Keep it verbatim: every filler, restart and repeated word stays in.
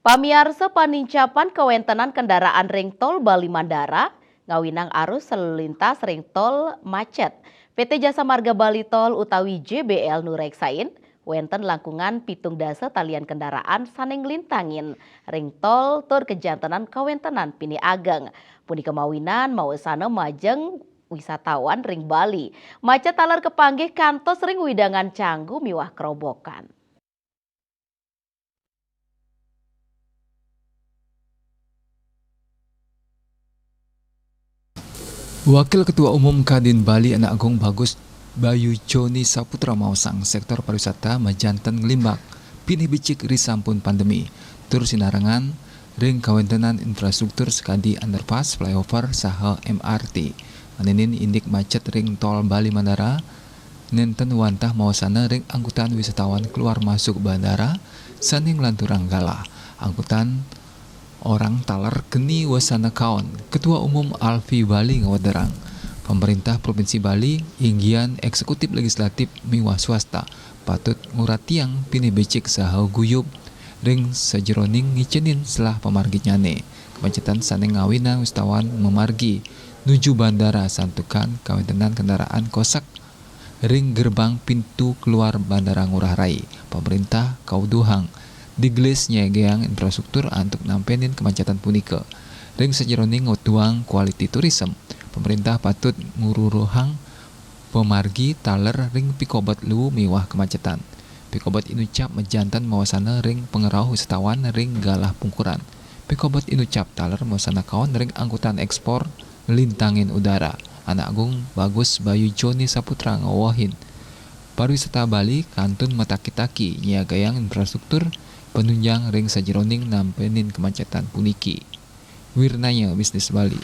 Pamiarsa, panincapan kawéntenan kendaraan ring Tol Bali Mandara ngawinang arus lalu lintas ring tol macet. P T Jasa Marga Bali Tol utawi J B L nureksain, wénten langkungan pitung dasa talian kendaraan sané nglintangin ring tol tur kajantenan kawéntenan pinih ageng. Punika mawinan mawasana majeng wisatawan ring Bali. Macet taler kapanggih kantos ring wewidangan Canggu miwah Kerobokan. Wakil Ketua Umum Kadin Bali Anak Agung Bagus Bayu Joni Saputra maosang, sektor pariwisata majanten nglimbak pinih becik risampun pandemi, tur sinarengan ring kawéntenan infrastruktur sakadi underpass, flyover, saha M R T. Nganinin indik macet ring Tol Bali Mandara, nénten wantah mawasana ring angkutan wisatawan keluar masuk bandara sané nglanturang galah. Angkutan orang taler keni wasana kaon. Ketua Umum Alfi Bali ngawedarang, Pemerintah Provinsi Bali, inggian eksekutif, legislatif miwah swasta, patut nguratiang pinih becik saha guyub ring sajeroning ngicenin selah pamarginyané. Kemacetan sané ngawinang wisatawan mamargi nuju bandara santukan kawéntenan kendaraan kosak ring gerbang pintu keluar Bandara Ngurah Rai. Pemerintah kauduhang digelis nyegayang infrastruktur antuk nampenin kemacetan punika. Ring sajeroning wetuang quality tourism, pemerintah patut ngururuhang pamargi taler ring pikobet luu miwah kemacetan. Pikobet inucap majanten mawasana ring pangrauh wisatawan ring galah pungkuran. Pikobet inucap taler mawasana kaon ring angkutan ekspor nglintangin udara. Anak Agung Bagus Bayu Joni Saputra ngawehin, pariwisata Bali kantun mataki-taki nyegayang infrastruktur panunjang ring sajeroning nampenin kemacetan puniki. Wirnaya Bisnis Bali.